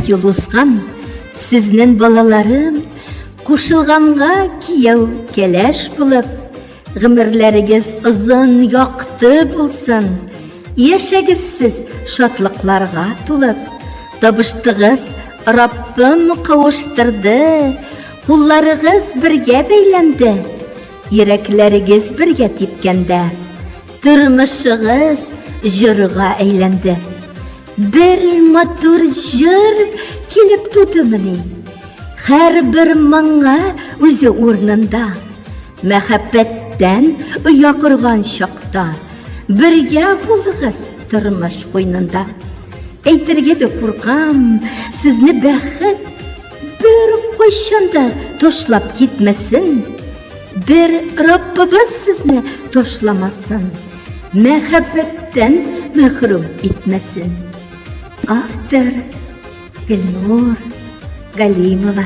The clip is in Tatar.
юл узган сезнен балаларым кушылганга кияү кәләш булып, гомерләрегез озын, якты булсын. Яшәгез сез шатлыкларга тулып, табыштыгыз, Раббым кавыштырды, кулларыгыз бергә бәйләнде, йөрәкләрегез бергә типкәндә, тормышыгыз җырга әйләнде. Бер матур җыр килеп тудымыни? Һәрбер моңа үзе урынында. Мәхәббәттән оя корган чакта бергә булыгыз тормыш куйнында. Әйтергә дә куркам, сезне бәхет бер кайчан да ташлап китмәсен. Бер Раббыбыз сезне ташламасын. Мәхәббәттән мәхрүм итмәсен. Автор Гөлнур Галимова.